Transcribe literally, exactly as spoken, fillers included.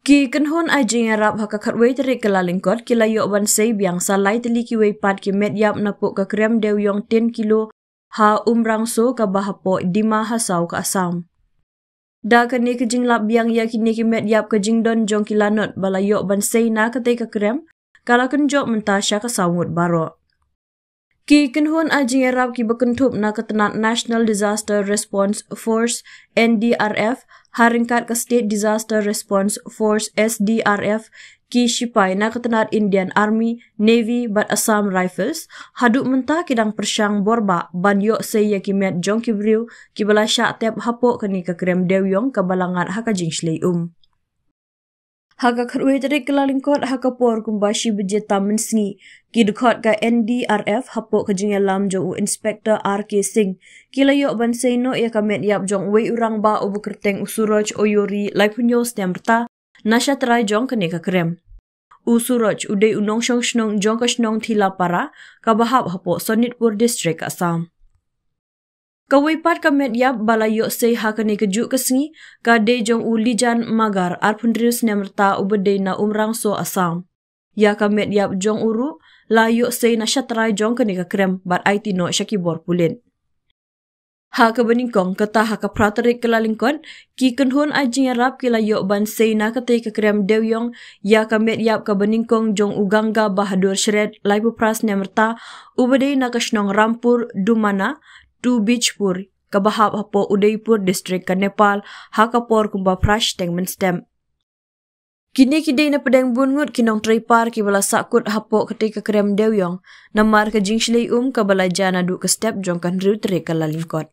Ki kynhun ai jingïarap ha ka khatwei tarik Kyllalyngkot ki la ïoh ban sei biang sa lai tylli kiwei pat ki met ïap napoh ka krem dewïong ten kilo ha Umrangso kaba hapoh Dima Hasao ka Assam. Da kane ka jinglap biang ïa kine ki met ïap, ka jingdon jong ki lanot ba la ïoh ban sei na katei ka krem ka la kynjoh mynta sha ka saw ngut baroh. Ki kynhun ai jingïarap kiba kynthup na ka tnat National Disaster Response Force, N D R F, ha ryngkat ka State Disaster Response Force, S D R F, ki shipai na ka tnat Indian Army, Navy bad Assam Rifles haduh mynta ki dang pyrshang borbah ban ïoh sei ïa ki met jong ki briew kiba la shah tep hapoh kane ka krem dewïong kaba la ngat ha ka jingshlei um. Ha ka khatwei tarik Kyllalyngkot ha ka por kumba shi baje tam mynsngi, ki dkhot ka N D R F hapoh ka jingïalam jong u Inspector R K Singh ki la ïoh ban sei noh ïa ka met ïap jong uwei u rangbah uba kyrteng u Suraj Oyori, laiphew hynñiew snem rta, na shatrai jong kane ka krem. U Suraj u dei u nongshong shnong jong ka shnong Thilapara kaba hap hapoh Sonitpur District, Assam. Kawei pat ka met ïap ba la ïoh sei ha kane ka juh ka sngi ka dei jong u Lijan Magar, arphew hynriew snem rta, uba dei na Umrangso, Assam. Ïa ka met ïap jong u ruh la ïoh sei na shatrai jong kane ka krem bad aiti noh sha ki bor pulit. Ha kaba nyngkong, kata ha ka phra tarik Kyllalyngkot, ki kynhun ai jingïarap ki la ïoh ban sei na katei ka krem dewïong ïa ka met ïap kaba nyngkong jong u Ganga Bahadur Shred, laiphew phra snem rta, uba dei na ka shnong Rampur Dumana, Two Bijpur, kaba hap hapoh Udaipur District ka Nepal, ha ka por kumba phra shiteng mynstep. Kine ki dei na pdeng bun ngut ki nongtrei par kiba la sahkut hapoh katei ka krem dewïong namar ka jingshlei um kaba la jia naduh ka step jong ka hynriew tarik Kyllalyngkot.